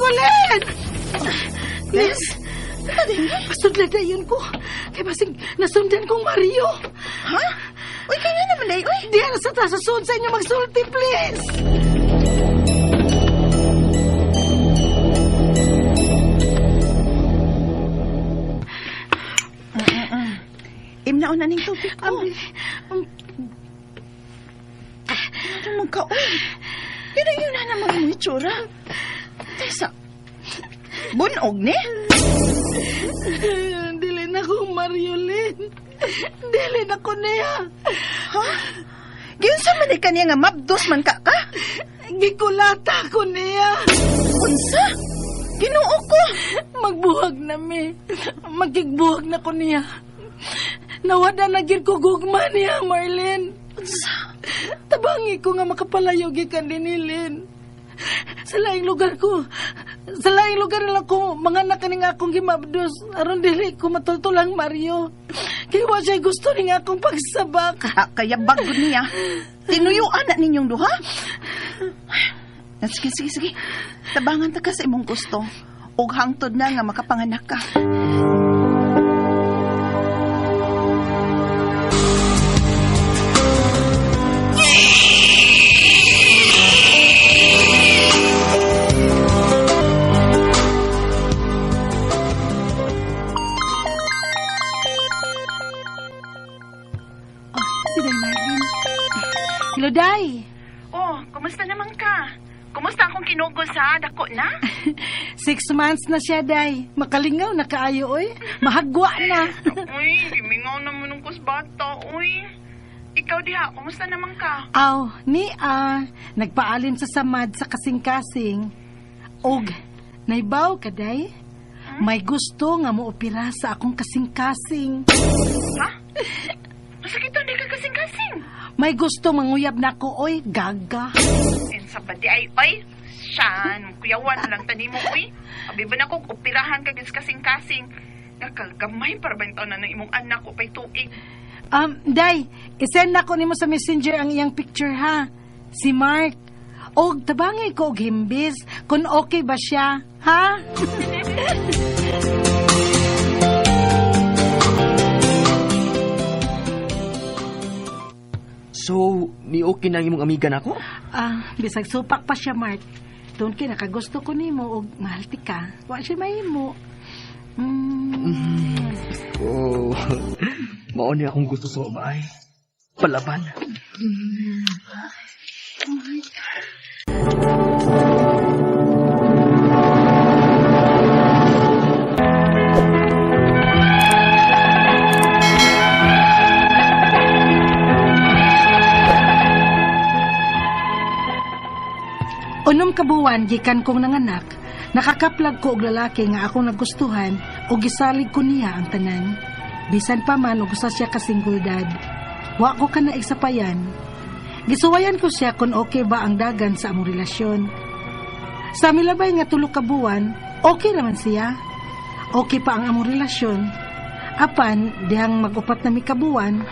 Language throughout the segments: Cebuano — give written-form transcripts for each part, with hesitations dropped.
ko, Len! Liz, pasudla dayon ko. Kay basig nasundan kong Mario. Ha? Uy, kaya naman day, uy. Di na sa tasasun sa inyo magsulti, please. Imnaon na ning tubig ko. Abi, Ano man ka, uy? Pero yun na naman yung itsura. Tesa, bunog ni? Dili na ko Mario, Len. Dili na ko niya. Ha? Giunsa man ka niya nga mabdos man ka ka? Gikulata ko niya. Unsa? Ginoo ko. Magbuhag na mi. Magkigbuhag na ko niya. Nawada na gyud ko gugma niya, Marlene. Unsa? Tabangi ko nga makapalayo gikan din ni Lynn. Sa laing lugar ko, sa laing lugar na lang ko, mga anak ni nga akong gimabdos, aron dili ko matultulang Mario. Kaya wa siya gusto ni nga akong pagsabak. Ah, kaya bago niya. Tinuyuan na ninyong duha. Ay, sige, sige, sige. Tabangan ta ka sa imong gusto. Og hangtod na nga makapanganak ka. Oh, si Day Marlene. Hello, Day. Oh, kumusta naman ka? Kumusta akong kinugos ha? Dako na? 6 months na siya, Day. Makalingaw na kaayo, oy. Mahagwa na. Uy, gimingaw naman ng kusbata, uy. Ikaw diha, kumusta naman ka? Aw, ni nagpaalin sa samad sa kasing-kasing. Og, naibaw ka, Day? May gusto nga mo opera sa akong kasing-kasing. Ha? Masakit di ka kasing-kasing. May gusto manguyab na ko, oy, gaga. Insa ba di ay, oy? Siyan, kuyawan na lang tani mo, uy. Abi ba na kung operahan ka gis kasing-kasing. Nakagamay para ba yung na ng imong anak ko pa'y tuig. Day, isend na ko nimo sa messenger ang iyang picture, ha? Si Mark. Og tabangay ko og himbis kung okay ba siya, ha? So, ni okay na ang imong amiga nako? Ah, bisag supak pa siya, Mark. Doon kay nakagusto ko nimo og mahal ti ka. Wa siya mahimo. Oh. Mao ni akong gusto sa babae. Palaban. Unom ka buwan gikan kong nanganak, nakakaplag ko og lalaki nga akong nagustuhan ug gisalig ko niya ang tanan. Bisan pa man og usa siya ka single dad. Wa ko kanaig sa payan. Gisuwayan ko siya kung okay ba ang dagan sa among relasyon. Sa milabay nga 3 ka buwan, okay naman siya. Okay pa ang among relasyon. Apan, dihang mag-upat na mi ka buwan,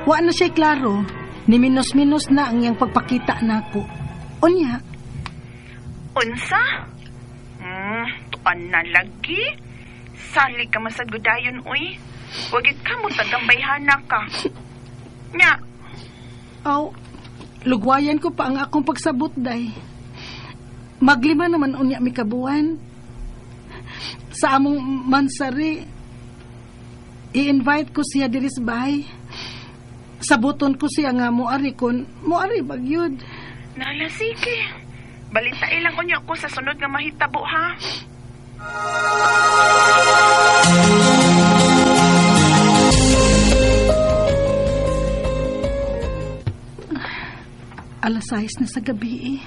wa na siya klaro. Ni minus-minus na ang iyang pagpakita nako. Unya. Unsa? Tuan na lagi. Salig ka masagudayon, uy. Wagit ka mo tagambayhana ka. Nya. Aw, lugwayan ko pa ang akong pagsabot, day. Maglima naman unya mi kabuan. Sa among mansari, i-invite ko siya diri sa bahay. Sabuton ko siya nga moari kon moari bagyod. Nala, sige. Balitain lang unya ko sa sunod nga mahitabo, ha? Alas 6 na sa gabi, eh.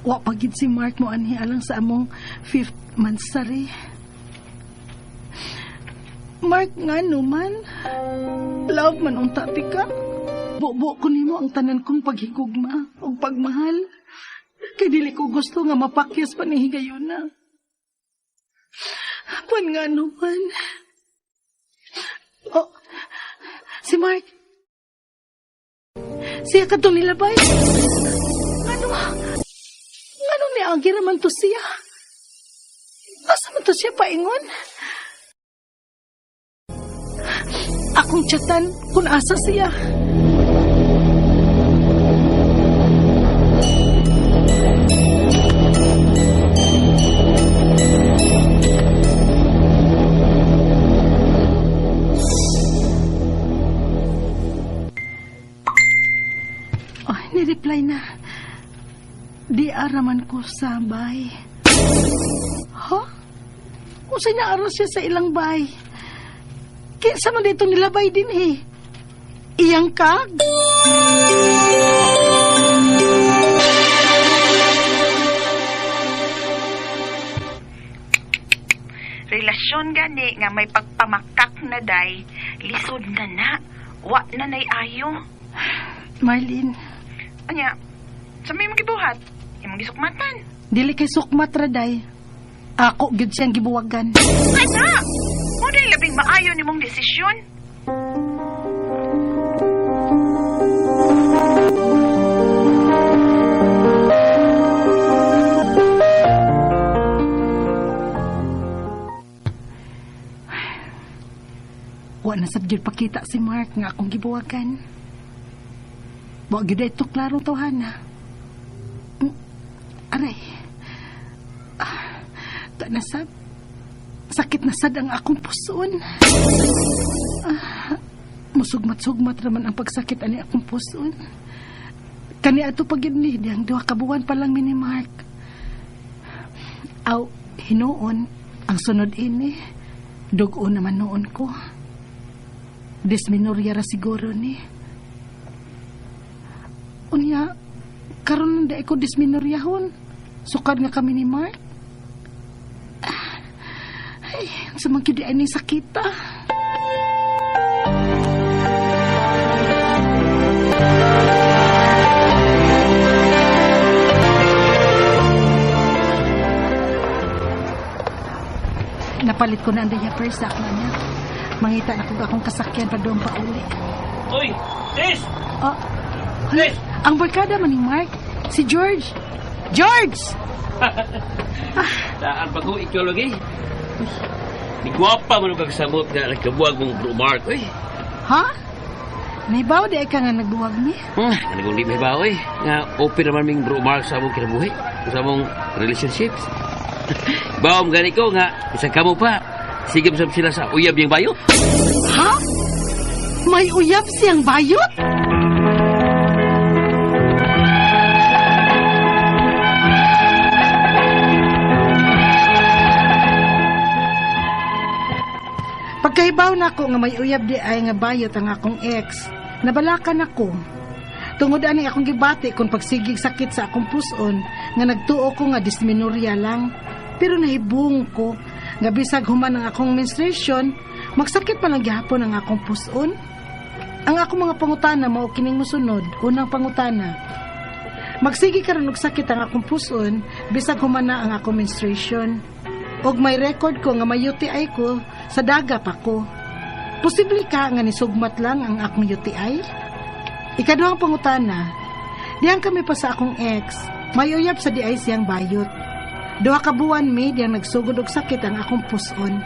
Wa pa gid si Mark mo anhi alang sa among 5th mansari. Mark, nga no man. Love man unta ti ka. Bubo ko nimo ang tanan kong paghigugma ug pagmahal. Kay dili ko gusto nga mapakyas pa ni higayuna. Kwan nga no man. Oh, si Mark. Siya ka itong nilabay. Ngano? Ngano ni Agi raman to siya? Asa man to siya paingon? Akong chatan kung asa siya. Oh, ni-reply na. Di araman ko sa bay. Ha? Unsay naara siya sa ilang bay? Kinsa man dito nilabay din eh. Iyang kag? Relasyon gani nga may pagpamakak na day, lisod na na, wa na nay ayo. Marlene, Anya, sa may magibuhat, imong gisukmatan. Dili kay sukmat ra day. Ako gyud siyang gibuwagan. Ana! Mo day labing maayo nimong desisyon. Wa na sad gyud pakita si Mark nga akong gibuwagan. Wa gyud ito klaro tawhana. Aray. Ta na sad. Sakit na sad ang akong puson. Musugmat-sugmat raman ang pagsakit ani akong puson. Kani ato pag yun ni, diyang duha ka buwan pa lang mi ni Mark. Aw, hinuon, ang sunod ini, dugo naman noon ko. Disminorya ra siguro ni. Unya, karon na ko disminoryahon. Sukad nga kami ni Mark. Ay, ang sumang gyud ay ni sakita. Napalit ko na ang diaper sa akong anak. Mangita na kog akong kasakyan pa doon pa uli. Uy! Sis! Oh, hala, ang barkada man ni Mark, si George. George! Saan pa ko ikaw lagi? Ni gwapa man og samot nga nagkabuwag mong bro Mark, uy. Ha? Nahibaw di ay ka nga nagbuwag ni? Ano kung di mahibaw, uy. Nga open naman ming bro Mark sa among kinabuhi, sa among relationships. Bawam gani ko nga, isang kamo pa. Sige sab sila sa uyab niyang bayot. Ha? May uyab siyang bayot? Pagkahibaw na ako nga may uyab di ay nga bayot ang akong ex, nabalakan ako. Tungod ani akong gibati kung pagsigig sakit sa akong puson nga nagtuo ko nga dysmenorrhea lang. Pero nahibong ko nga bisag human ang akong menstruation, magsakit pa lang gihapon ang akong puson. Ang akong mga pangutana mao kining mosunod. Unang pangutana, magsige karon og sakit ang akong puson bisag human na ang akong menstruation. Og may record ko nga may UTI ko sa daga pa ko. Posible ka nga nisugmat lang ang akong UTI? Ikaduhang pangutana, diyang kami pa sa akong ex, may uyab sa diay siyang bayot. Duha ka buwan mi diyang nagsugod og sakit ang akong puson.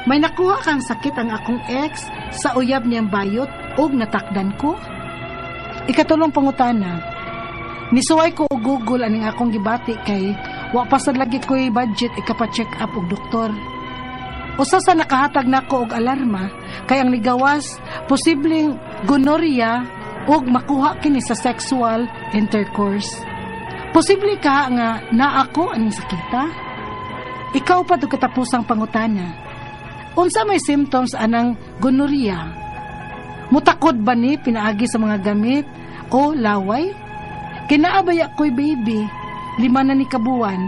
May nakuha kang sakit ang akong ex sa uyab niyang bayot og natakdan ko? Ikatulong pangutana, nisuway ko og Google aning akong gibati kay wa pa sad lagi ko'y budget ikapa-check up og doktor. Usa sa nakahatag nako og alarma kay ang nigawas posibleng gonorrhea og makuha kini sa sexual intercourse. Posible ka nga naa ako aning sakita? Ikaw pa to katapusang pangutana. Unsa may symptoms anang gonorrhea? Mutakod ba ni pinaagi sa mga gamit o laway? Kinaabaya ko'y baby, 5 na ni kabuwan.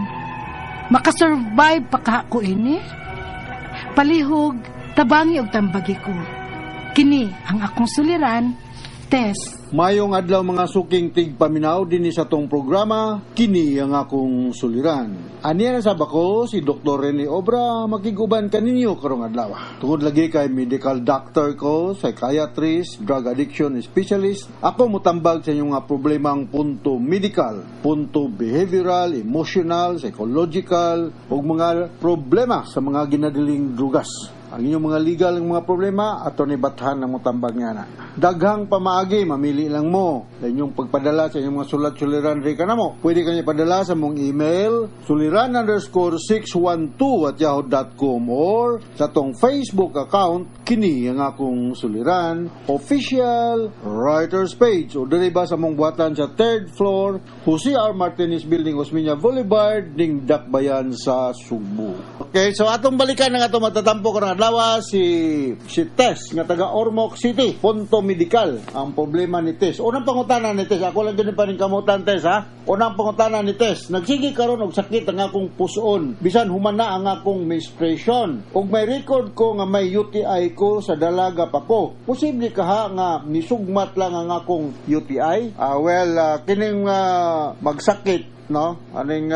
Makasurvive pa ka ko ini? Palihog, tabangi og tambagi ko. Kini ang akong suliran, Tess. Mayong adlaw, mga suking tigpaminaw dinhi sa atong programa, kini ang akong suliran. Aniya na sab ako, si Dr. Rene Obra, makiguban kaninyo karong adlaw. Tungod lagi kay medical doctor ko, psychiatrist, drug addiction specialist, ako mutambag sa inyong mga problemang punto medical, punto behavioral, emotional, psychological, ug mga problema sa mga ginadiling drugas. Ang inyong mga legal ng mga problema, ato ni Bathan ang mutambag nga na. Daghang pamaagi, mamili lang mo sa inyong pagpadala sa inyong mga sulat suliran ri kanamo. Pwede kanya padala sa mong email, suliran_612@yahoo.com or sa atong Facebook account, kini ang akong suliran, official writers page, o diri ba sa mong buhatan sa third floor, Jose R. Martinez Building, Osmeña Boulevard, ning Dakbayan sa Sugbo. Okay, so atong balikan ang atong matatampo karong adlaw, si Tess nga taga Ormoc City, punto medical ang problema ni Tess. Unang pangutana ni Tess, ako lang din pa rin kamutan, Tess, ha. Unang pangutana ni Tess, nagsige karon og sakit ang akong puson bisan human na ang akong menstruation. Ug may record ko nga may UTI ko sa dalaga pa ko. Posible kaha nga nisugmat lang ang akong UTI? Ah, well, kining magsakit, no, aning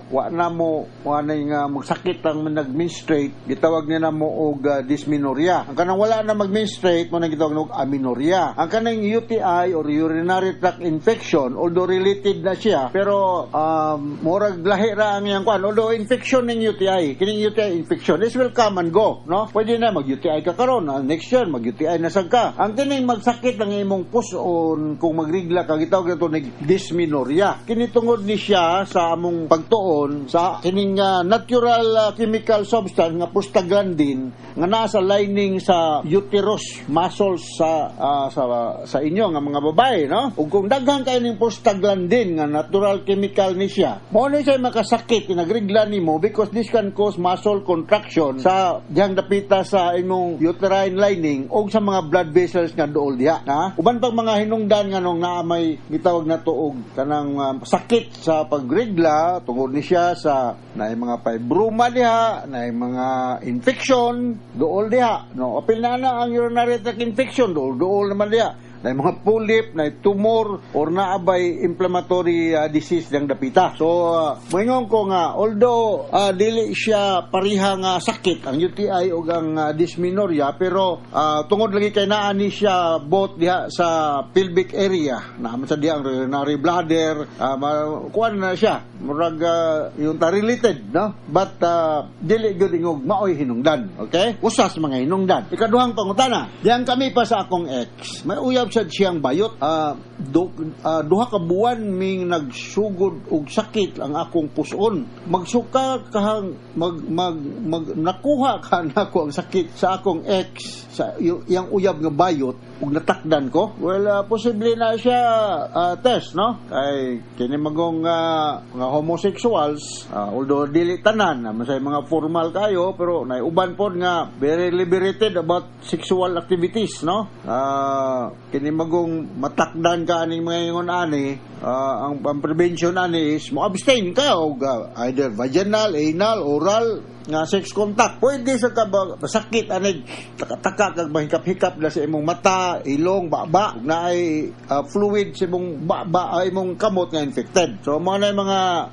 wa na mo wa ning magsakit ang nag-menstruate, gitawag niya na mo og dysmenorrhea. Ang kanang wala na mag-menstruate mo nang gitawag og amenorrhea. Ang kanang UTI or urinary tract infection, although related na siya, pero murag lahi ra ang iyang kwan, although infection ning UTI. Kining UTI infection, this will come and go, no? Pwede na mag UTI ka karon, next year mag UTI na sad ka. Ang kining magsakit ang imong puson kung magrigla ka, gitawag nato nig dysmenorrhea. Kini tungod ni siya sa among pagtuon sa kining natural chemical substance nga prostaglandin nga naa sa lining sa uterus muscles sa inyo nga mga babae, no? Ug kung daghan kayo ning prostaglandin nga natural chemical ni siya, mao ni siya makasakit nagregla nimo because this can cause muscle contraction sa diyang dapita sa imong uterine lining og sa mga blood vessels nga duol diha, ha. Uban pang mga hinungdan nga nung naa may gitawag na og kanang sakit sa pagregla, tungod ni siya sa naay mga fibroma diha, naay mga infection duol diha, no? Apil na na ang urinary tract infection, duol duol naman diha, na mga polyp, na tumor, or naabay inflammatory disease ng dapita. So, moingon ko nga, although dili siya pariha nga sakit, ang UTI o ang dysmenorrhea, pero tungod lagi kay naa ni siya both diha sa pelvic area, naa man sa diha ang urinary bladder, kuan na siya, murag yung ta related, no? But dili gyud ingog maoy hinungdan, okay? Usas mga hinungdan. Ikaduhang pangutana, diyan kami pa sa akong ex. May uyab sad siyang bayot. 2 ka buwan ming nagsugod og sakit ang akong puson. Magsuka kahang mag mag, mag nakuha ka nako ang sakit sa akong ex sa iyang uyab nga bayot ug natakdan ko. Well, posible na siya, Tess, no? Kay kini magong mga homosexuals, although dili tanan, masay mga formal kayo, pero naiuban pod nga very liberated about sexual activities, no? Kini magong matakdan ka aning mga ingon ani, ang prevention ani is mo abstain ka og either vaginal, anal, oral nga sex contact. Pwede sa ka ba, masakit ani taka-taka kag mahikap-hikap na sa imong mata, ilong, baba, ug naay fluid sa imong baba ay imong kamot nga infected. So mao na yung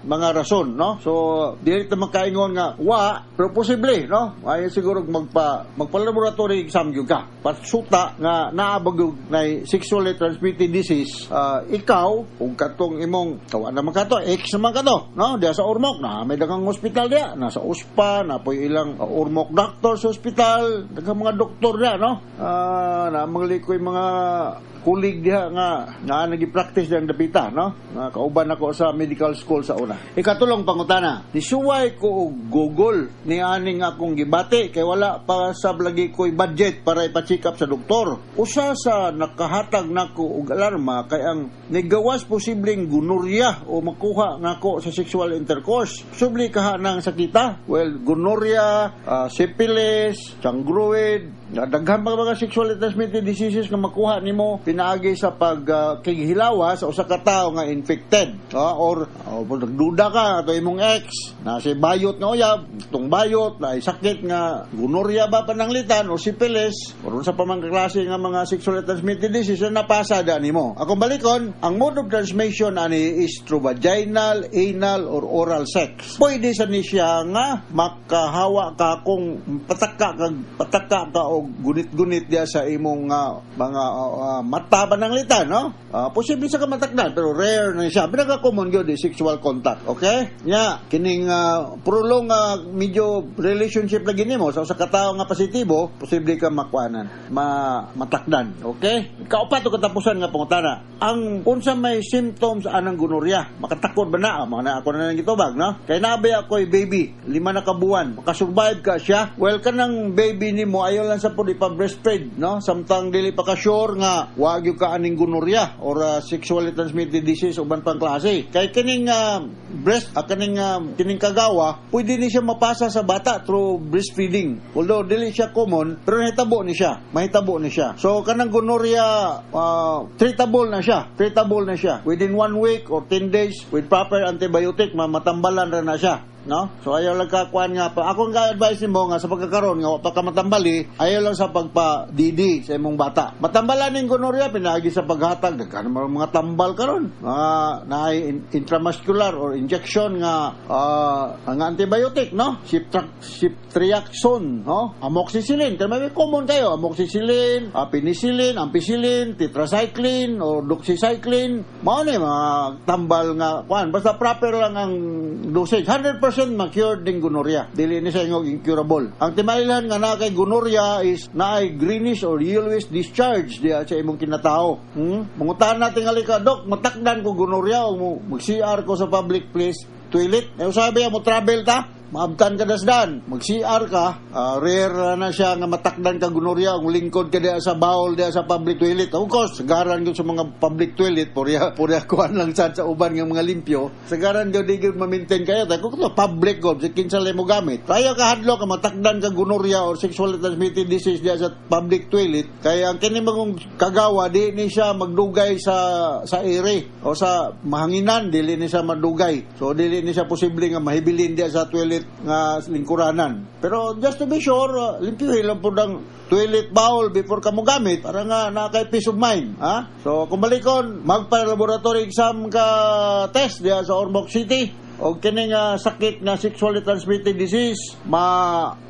mga rason, no? So dili ta makaingon nga wa, pero posible, no? Ay siguro magpa laboratory exam gyud ka. Pasuta nga naa ba gyud nay sexually transmitted disease ikaw ug katong imong tawa naman kato, ex naman kato, no? Diya sa Ormoc na may daghang hospital diya, nasa USPA na po'y ilang Ormoc doctor sa hospital, daghang mga doktor diya, no? Na manglikoy mga kulig diha nga na nagi-practice diyang dapita, no? Nga kauban ako sa medical school sa una. Ikatulong pangutana, nisuway ko og Google ni aning akong gibati kay wala pa sa lagi ko'y budget para ipa-check up sa doktor. Usa sa nakahatag nako og alarma kay ang nigawas posibleng gonorrhea o makuha nako sa sexual intercourse. Subli kaha ng sakita? Well, Gonorrhea, syphilis, chancroid, daghan pa mga sexually transmitted diseases nga makuha nimo pinaagi sa pag kighilawa sa usa ka tawo nga infected. Or nagduda ka ato imong ex na si bayot nga uyab, tong bayot na ay sakit nga gonorrhea ba pananglitan o syphilis or unsa pa man ka klase nga mga sexually transmitted disease na napasa da nimo. Akong balikon, ang mode of transmission ani is through vaginal, anal or oral sex. Pwede sa ni siya nga makahawa ka kung pataka ka og gunit-gunit diya sa imong mga mata pananglitan, no? Posible sa kamatakdan pero rare na siya. Pinaka common gyud is sexual contact, okay? Nya kining prolong medyo relationship lagi nimo sa usa ka tawo nga positibo, posible ka makuanan, matakdan, okay? Kaupat o katapusan nga pangutana. Ang unsa may symptoms anang gonorrhea? Makatakod ba na? Mga na ako na nang gitubag, no? Kay nabi ako'y baby, 5 na ka buwan, makasurvive ka siya. Well, kanang baby nimo ayaw lang sa pud ipa-breastfeed, no? Samtang dili pa ka sure nga wa gyud ka aning gonorrhea or sexually transmitted disease uban pang klase. Kay kining breast kaning kining kagawa, pwede ni siya mapasa sa bata through breastfeeding. Although dili siya common, pero nahitabo ni siya. Mahitabo ni siya. So kanang gonorrhea treatable na siya. Treatable na siya. Within 1 week or 10 days with proper antibiotic, matambalan ra na siya, no? So ayaw lang ka kuan nga pa. Ako nga advice nimo nga sa pagkakaron nga wa pa ka matambali, ayaw lang sa pagpa-DD sa imong bata. Matambalan ning gonorrhea pinaagi sa paghatag daghan man mga tambal karon. Mga naay intramuscular or injection nga ang antibiotic, no? Ceftriaxone, no? Amoxicillin, kay may common kayo, amoxicillin, penicillin, ampicillin, tetracycline or doxycycline. Mao ni mga tambal nga kuan, basta proper lang ang dosage. 100% ma-cured din gonorrhea. Dili ni siya ingog incurable. Ang timailhan nga naa kay gonorrhea is naay greenish or yellowish discharge diya sa imong kinatao. Mangutan natin nga ka, "Dok, matakdan ko gonorrhea o mag-CR ko sa public place toilet?" Eh, sabi mo travel ta, maabtan ka dasdan, mag-CR ka, rare na siya nga matakdan ka gonorrhea kung lingkod ka diya sa bowl diya sa public toilet. Of course, sagaran gyud sa mga public toilet, porya porya kuan lang sad sa uban nga mga limpyo. Sagaran gyud di gyud ma-maintain kayo. Kung ito, public god, sa kinsa mo gamit. Kaya ka hadlo ka matakdan ka gonorrhea or sexually transmitted disease diya sa public toilet. Kaya ang kini magong kagawa di ni siya magdugay sa ere o sa mahanginan, dili ni siya madugay. So dili ni siya posible nga mahibilin diya sa toilet nga lingkuranan. Pero just to be sure, limpyuhin lang po ng toilet bowl before ka mo gamit para nga na kay peace of mind. Ha? So kung balikon, magpa-laboratory exam ka test diya sa Ormoc City. O kini nga sakit nga sexually transmitted disease,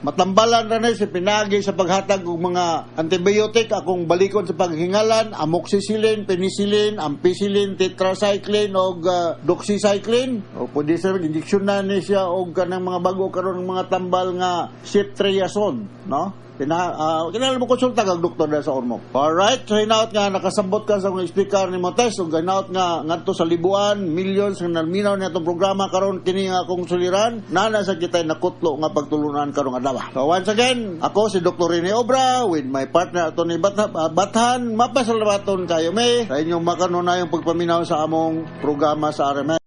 matambalan ra ni si pinagi sa paghatag og mga antibiotic. Akong balikon sa paghingalan, amoxicillin, penicillin, ampicillin, tetracycline og doxycycline. O pwede sa injection na ni siya og kanang mga bago karon mga tambal nga ceftriaxone, no? Kinahanglan mo konsulta kag doktor na sa Ormoc. Alright, so hinaot nga nakasabot ka sa mga speaker ni mo test ug hinaot nga ngadto sa libuan, millions nga naminaw ni atong programa karon kini nga akong suliran, nana sa kitay nakutlo nga pagtulunan karong adlaw. So once again, ako si Dr. Rene Obra with my partner Tony Bathan, mapasalamaton kayo me sa inyong makanunayong pagpaminaw sa among programa sa RMN.